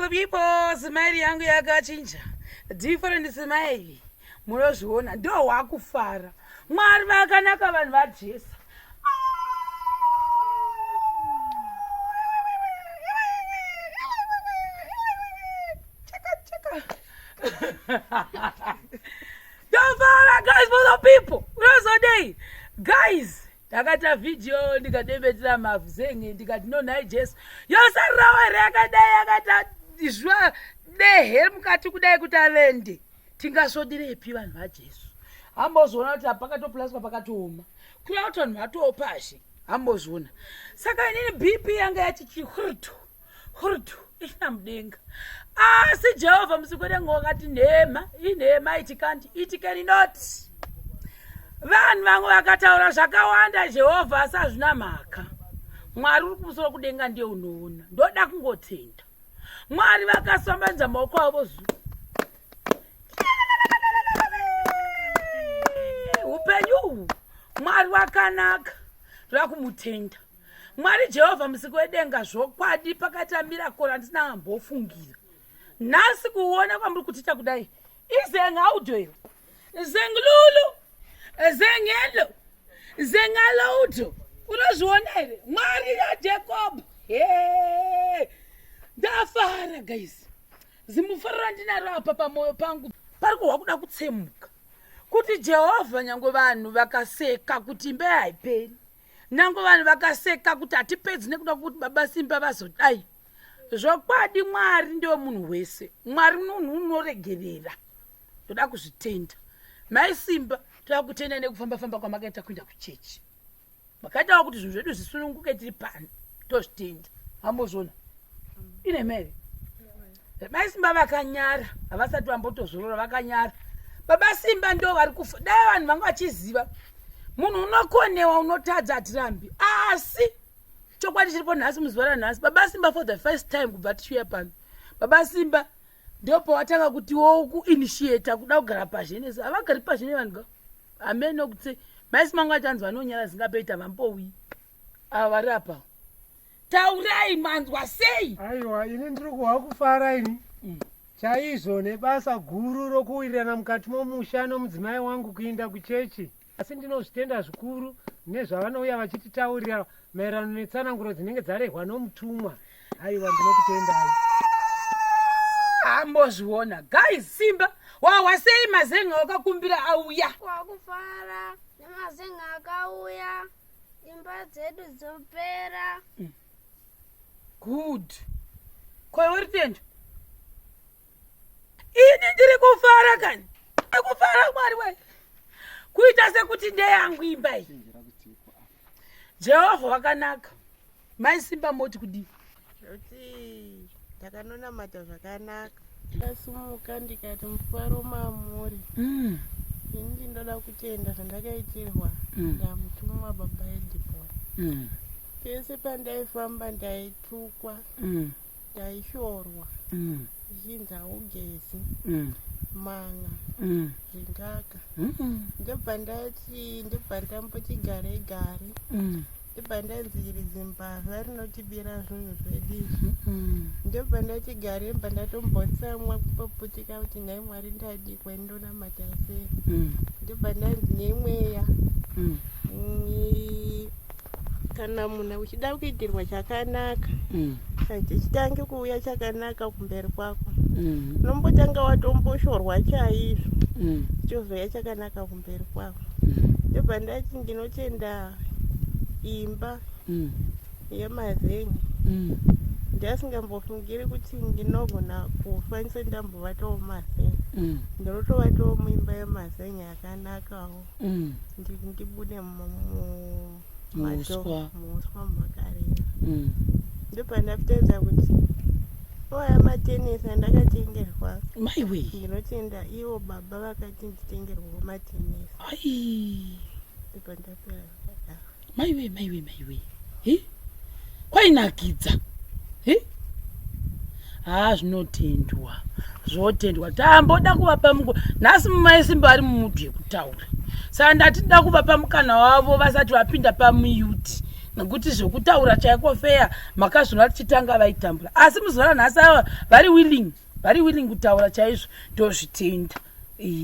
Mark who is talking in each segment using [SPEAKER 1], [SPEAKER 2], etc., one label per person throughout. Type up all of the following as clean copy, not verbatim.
[SPEAKER 1] the people, smile yangu yakachinja. Different smile. Munozviona ndo wakufara. Mwari vakanaka vanhu vaJesu. Chaka chaka. Ndofara guys for the people. Unozodei? Guys, ndakaita vhidhiyo ndikadembedzera mavhuzenge ndikati no nhai Jesu. Yosarirawo here yakadai yakaita zva dehe mukati kudai kuti avende. Tingasvodirepi vanhu vaJesu? Hambozviona kuti pakatoplaswa pakatooma. Kureva kuti vanhu vatoo pashi. Hambozviona. Saka inini BP yanga yati chihurtu. Hurtu isina mudenga. Asi Jehovha musikwedenga wakati nhema, inhema it can't, it cannot. Vanhu vamwe vakataura zvakawanda Jehovha asi hazvina mhaka. Mwari uri kumusoro kudenga ndiye unoona. Ndoda kungotenda. Mwari vakasambadza maoko avo zuva. Upenyu uhu Mwari wakanaka. Ndoda kumutenda. Mwari Jehovha musiki wedenga zvokwadi pakaita miracle andisina ambofungira. Nhasi kuona kwamuri kutiita kudai izengaudo iro zenglulu zengelo zengalaudo unozviona here Mwari yaJacob he ndafara guys zimufaro randinaro apa pamwoyo pangu pari kuhwa kuda kutsemuka kuti Jehovha nyange vanhu vakaseka kuti imba haiperi nyange vanhu vakaseka kuti hatipedzi nekuda kwekuti baba Simba vazodai zvokwadi Mwari ndiwe munhu wese Mwari munhu unoregerera ndoda kuzvitenda mai Simba toda kutenda nekufamba famba kwamakaita kuenda kuchechi makaitawo kuti zvinhu zvedu zvisununguke tiri pano tozvitenda hambozvona ine mere mai Simba vakanyara havasati vambotozorora vakanyara baba Simba ndo vari kufa dai vanhu vanga vachiziva munhu unokonewa unotadza hatirambi asi chokwadi chiripo nhasi muzuva ranhasi baba Simba for the first time kubva tichiuya pano baba Simba ndopawatanga kuti wo kuinitiata kuda kugara pazhenesi havagari pazhene vanhu ka hameno kuti maisi mangu achanzi vanonyara zingapeita vambowi ava vari apa taurai manzwa sei
[SPEAKER 2] aiwa ini ndiri kuhwa kufara ini chaizvo nebasa guru rokuwirirana mukati momusha nomudzimai wangu kuinda kuchechi asi ndinozvitenda zvikuru nezvavanouya vachititaurira maererano netsananguro dzinenge dzarehwa nomutumwa aiwa ndinokutendai
[SPEAKER 1] ambozviona guys Simba wahwa sei mazenga wakakumbira auya
[SPEAKER 3] Wakufara nemazenga akauya, imba dzedu dzopera.
[SPEAKER 1] Good koiwe Rutendo ini ndiri kufara kani ndiri kufara Mwari we kuita sekuti ndeyangu imba iyi Jehovha wakanaka mai Simba moti kudii
[SPEAKER 4] Zvoti ndakanonamata zvakanaka ndasumuka ndikati mufaro mamuri ini ndinoda kutenda zvandakaitirwa namutumwa baba Edibon pese pandaifamba ndaitukwa ndaishorwa zvichinzi haugezi manga zvingaka ndobva ndati ndobva ndamboti gare gare ndobva ndanzi iri zimbavha rinotibira zvinhu zvedu izvi ndobva ndati gare bva ndatombotsamwa kupoputika kuti nhai Mwari ndadikwa ndonamata sei ndobva ndanzi nemweya kana munhu uchida kuitirwa chakanaka chichitange kuuya chakanaka kumberi kwako unombotanga watomboshorwa chaizvo chozouya chakanaka kumberi kwako ndobva ndati ndinotenda imba yemazengi ndasingambofungiri kuti ndinogona kufa ndisati ndambovatawo mazengi ndinotovatawo muimba yemazengi yakanakawo ndibude
[SPEAKER 1] Muuswa.
[SPEAKER 4] Muuswa mumakarera ndopandapedza kuti oya matenesi andakatengerwa
[SPEAKER 1] maiwe
[SPEAKER 4] ndinotenda ivo baba vakati nditengerwawo matenesi
[SPEAKER 1] ai
[SPEAKER 4] ndopandapera zvakadaro
[SPEAKER 1] maiwe maiwe maiwe hi kwainakidza hi haa zvinotendwa zvotendwa tamboda kuvapa muko nhasi mumaisimba vari mumudhu yekutaura saka ndati da kuvapa mukana wavo vasati vapinda pamuyuti. Nekuti zvekutaura chaiko feya makazviona tichitanga vaitambura, asi muzuva ranhasi ava vari willing, vari willing kutaura chaizvo. Ndozvitenda.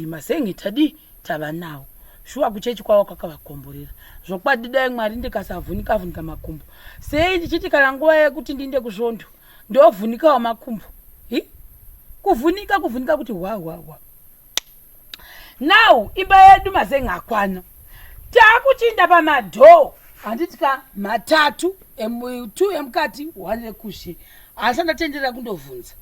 [SPEAKER 1] Mazenge tadii tava nawo shuwa kuchechi kwavo kwakavakomborera zvokwadi. Dai Mwari ndikasavhunika vhunika makumbo sei ndichiti kana nguva yekuti ndiinde kusvondo ndovhunikawo makumbo. Hi? Kuvhunika kuvhunika kuti hwa hwa hwa. Now imba yedu mazenge akwana, taakuchiinda pamadhoo, handiti ka? Matatu, two emukati, one ekuzhe. Asi andatenderera kundovhunza,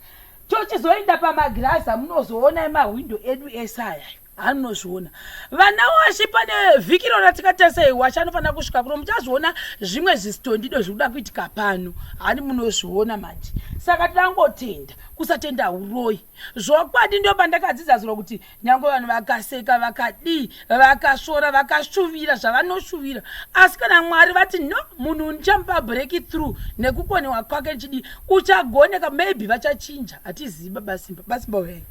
[SPEAKER 1] tochizoenda pamagirazi amunozoona emahwindo edu ese ayayo anozviona vana washi. Pane vhiki rona tikatarisa washi anofanira kusvika kuno, muchazviona zvimwe zvisitondido zviri kuda kuitika pano, hani munozviona manje. Saka tidangotenda, kusatenda uroyi zvokwadi. Ndo pandakadzidza zuro kuti nyange vanhu vakaseka, vakadii, vakasvora, vakashuvira zvavanoshuvira, asi kana Mwari vati no, munhu ndichamupa break through nekukonewa kwake ndichidii, uchagoneka. Maybe vachachinja, hatizivi. Baba Simba, Baba Simba uyai.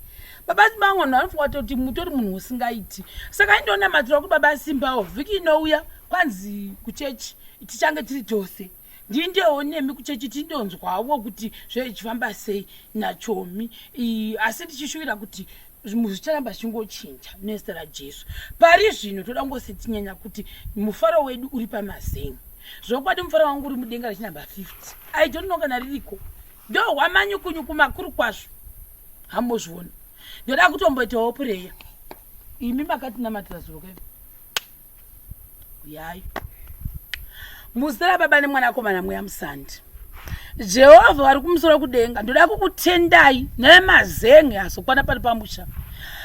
[SPEAKER 1] Baba Simba, vamwe vanhu vanofunga kuti mutori munhu usingaiti. Saka indonamatira kuti Baba Simbawo vhiki inouya kwanzi kuchechi tichange tiri tose, ndindewo nemi kuchechi, tindonzwawo kuti zvezvichifamba sei nachomi. Asi ndichishuvira kuti zvicharamba zvichingochinja nezita raJesu. Pari zvino toda kungosetinyanya kuti mufaro wedu uri pamazengi zvokwadi. Mufaro wangu uri mudenga rechinamba 50, I don't know kana ririko. Ndohwa manyukunyuku makuru kwazvo, hambozviona. Ndoda kutomboitawo prayer. Imi makatinamatira zuro kai, yayo muzita raBaba neMwanakomana Mweya Musandi. Jehovha vari kumusoro kudenga, ndoda kukutendai nemazenge azokwana pano pamusha.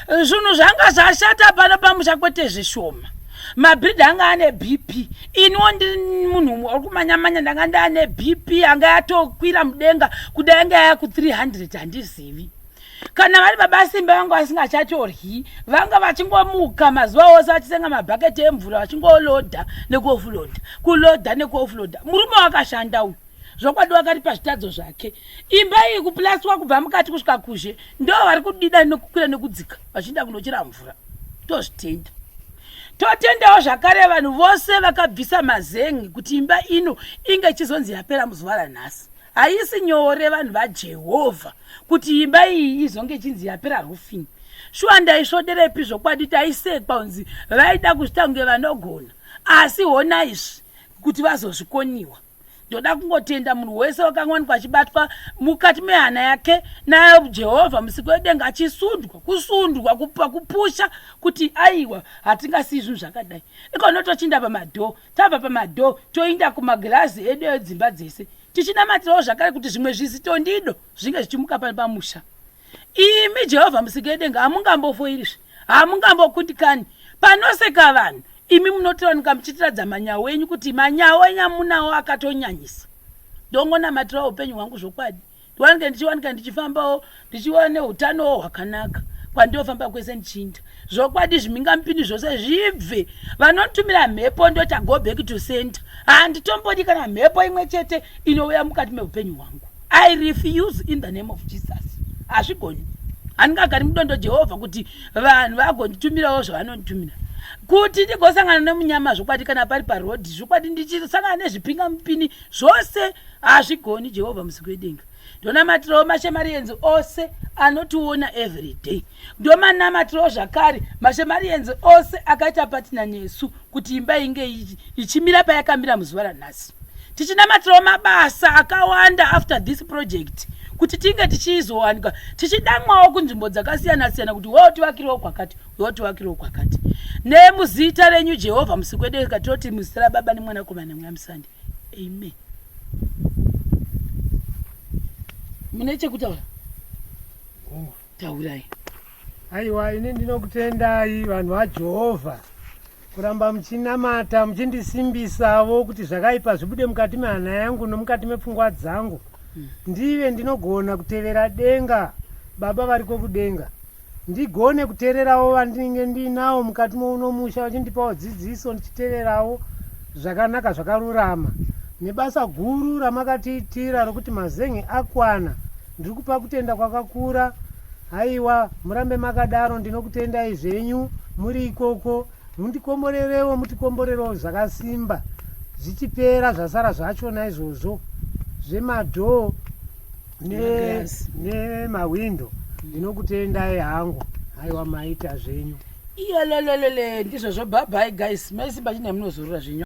[SPEAKER 1] Zvinhu zvanga zvashata pano pamusha kwete zvishoma. Mabhiridha anga ane BP, iniwo ndiri munhu uri kumanyamanya, ndanga ndaane BP anga yatokwira mudenga, kudai anga yaya ku300 handizivi. Kana vari Baba Simba vanga vasingachatoryi, vanga vachingomuka mazuva ose vachisenga mabhaketi emvura, vachingolodha nekuofulodha, kulodha nekuofulodha. Murume wakashanda uyu zvokwadi, wakaripa zvitadzo zvake. Imba iyi kuplaswa kubva mukati kusvika kuzhe, ndo vari kudida nekukwira nekudzika vachienda kunochera mvura. Tozvitenda. Totendawo zvakare vanhu vose vakabvisa mazengi kuti imba ino inge ichizonzi yapera muzuva ranhasi. Haisi nyore, vanhu vaJehovha, kuti imba iyi izonge ichinzi yapera roofing. Shuwa ndaisvoderepi zvokwadi, taisekwa kunzi vaida kuzvita kunge vanogona, asi hona izvi kuti vazozvikoniwa. Ndoda kungotenda munhu wese wakanwanikwa achibatwa mukati mehana yake naJehovha musiki wedenga, achisundwa, kusundwa, kupusha kuti aiwa, hatingasii zvinhu zvakadai. Ikono tochinda pamadhoo, tabva pamadhoo toinda kumagirazi edu edzimba dzese, tichinamatirawo zvakare kuti zvimwe zvisitondido zvinge zvichimuka pano pamusha. Imi Jehovha musiki wedenga hamungambofoirizve, hamungambokundikani. Panoseka vanhu, imi munotowanika muchitiradza manyawo enyu, kuti manyawo enyu amunawo akatonyanyisa. Ndongonamatirawo upenyu hwangu zvokwadi, ndiwanike ndichiwanika ndichifambawo, ndichiwa neutanowo hwakanaka kwandinofamba kwese ndichiinda. Zvokwadi zvimhingamupini zvose zvibve, vanotumira mhepo ndoita go back to center. Handitombodi kana mhepo imwe chete inouya mukati meupenyu hwangu. I refuse in the name of Jesus. Hazvigoni, handingagari mudondo, Jehovha, kuti vanhu vagonditumirawo zvavanonditumira, kuti ndigosangana nemunyama zvokwadi. Kana pari parodhi zvokwadi ndichisangana nezvipingamupini zvose, hazvigoni, Jehovha musiki wedenga. Ndonamatirawo mashemarienzi ose anotiona every day. Ndomanamatirawo zvakare mashemarienzi ose akaita patina nesu kuti imba inge ichimira payakamira muzuva ranhasi. Tichinamatirawo mabasa akawanda after this project, kuti tinge tichizowanikwa tichidamwawo kunzvimbo dzakasiyana siyana, kuti wo tivakirewo kwakati, wo tivakirewo kwakati. Nemuzita renyu Jehovha musiki wedenga toti, muzita raBaba neMwanakomana Mweya Musande, amen. Mune chekutaura? Taurai.
[SPEAKER 2] Aiwa, ini ndinokutendai vanhu vaJehovha kuramba muchinamata muchindisimbisawo kuti zvakaipa zvibude mukati mehana yangu nomukati mepfungwa dzangu, ndive ndinogona kutevera denga, Baba variko kudenga, ndigone kuteererawo vandinenge ndinawo mukati mouno musha vachindipawo dzidziso, ndichiteererawo zvakanaka zvakarurama. Nebasa guru ramakatiitira rokuti mazen'e akwana, ndiri kupa kutenda kwakakura. Haiwa, murambe makadaro. Ndinokutendai zvenyu muri ikoko. Mundikomborerewo, mutikomborerewo zvakasimba. zvichipera zvasara zvachona izvozvo zvemadhoo nemahwindo ne ndinokutendai hangu haiwa maita zvenyu
[SPEAKER 1] iyolololole ndizvozvo bye bye guys maisimba chine munozorora zvenyu.